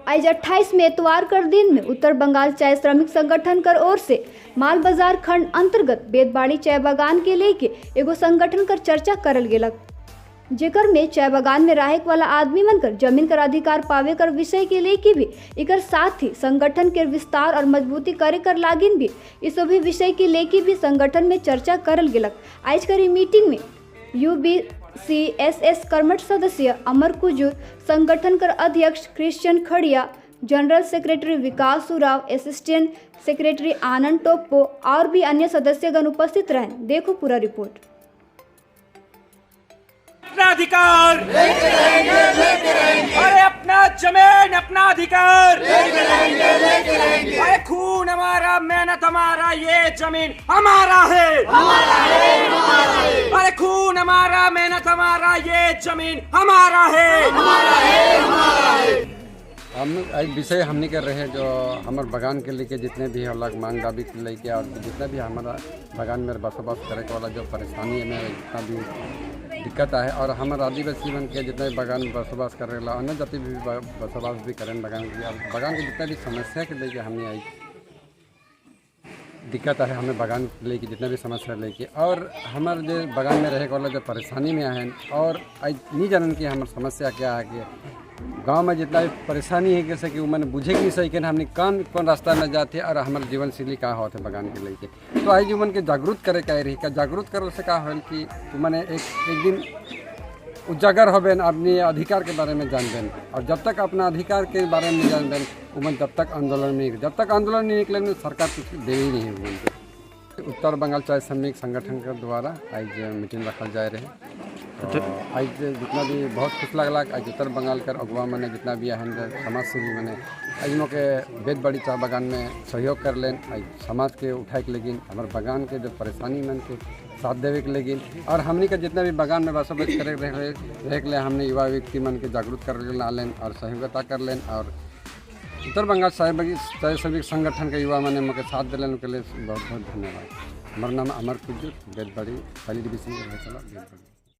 आज 28 में एतवार कर दिन में उत्तर बंगाल चाय श्रमिक संगठन कर ओर से माल बाजार खंड अंतर्गत बेतबाड़ी चाय बागान के लेके एगो संगठन कर चर्चा करल गेलक, जेकर में चाय बागान में रहे वाला आदमी मन कर जमीन कर अधिकार पावे कर विषय के लेके भी, इकर साथ ही संगठन के विस्तार और मजबूती करे कर लागिन भी, इस सभी विषय के लेके भी संगठन में चर्चा करल गेलक। आज कर ई मीटिंग में यूबीसीएसएस कर्मठ सदस्य अमर कुजूर, संगठन कर अध्यक्ष क्रिश्चियन खड़िया, जनरल सेक्रेटरी विकास उराव, असिस्टेंट सेक्रेटरी आनंद टोप्पो और भी अन्य सदस्यगण उपस्थित रहे। देखो पूरा रिपोर्ट। अपना अधिकार, अरे अपना जमीन, अपना अधिकार। अरे खून हमारा, मेहनत हमारा, ये जमीन हमारा है। अरे खून हमारा, मेहनत हमारा, ये जमीन हमारा है। हम एक विषय हमने कर रहे हैं जो हमार बगान के लेके जितने भी अलग मांग दाबी के लेके और जितना भी हमारा बगान में बसोबास करे के वाला जो परेशानी है में जितना भी दिक्कत आए और हमार आदिवासी मन के जितना भी बगान में बसोबास करे ला, अन्य जाति भी बसोबास भी करें बगान के और बगान के जितना भी समस्या के लेके हमने आई दिक्कत है हमें बगान लेके, जितना भी समस्या लेके और हमार जो बगान में रहे वाला जो परेशानी में आए और आज नहीं जानन कि हमार समस्या क्या है, कि गांव में जितना भी परेशानी है, जैसे कि वो मैंने बुझे की सही कि हमने कौन कौन रास्ता में जाते और हमारे जीवन शैली का होते बगान के लेके। तो आज मन के जागरूक करे का रही का जागरूक करे से का होल कि मैंने एक एक दिन उजागर होबेन, अपने अधिकार के बारे में जानबेन और जब तक अपना अधिकार के बारे में जानबेन उमन तब तक आंदोलन नहीं, जब तक आंदोलन नहीं निकले सरकार कुछ दे ही नहीं उमन के। उत्तर बंगाल चाय श्रमिक संगठन के द्वारा आज मीटिंग रखल जाए रहे, तो आज जितना भी बहुत खुश लगला। आज उत्तर बंगाल कर अगुआ मने जितना भी अहम समाज सेवी मने आज के बेतबाड़ी चाय बागान में सहयोग कर लेन, आज समाज के उठाए के लेकिन हमारे बगान के जो परेशानी मन के साथ देवे के लेकिन और हमनी के जितना भी बगान में बसोबास करे रहे रहे के ले हमने युवा व्यक्ति मन के जागरूक कर लेन और सहयोगिता कर लेन और उत्तर बंगाल चाय श्रमिक संगठन के युवा मने मोके साथ दिलन, उनके लिए बहुत बहुत धन्यवाद। हमारा नाम अमर कुजूर, बेतबाड़ी पहली डिवीजन के रहे चला बेतबाड़ी।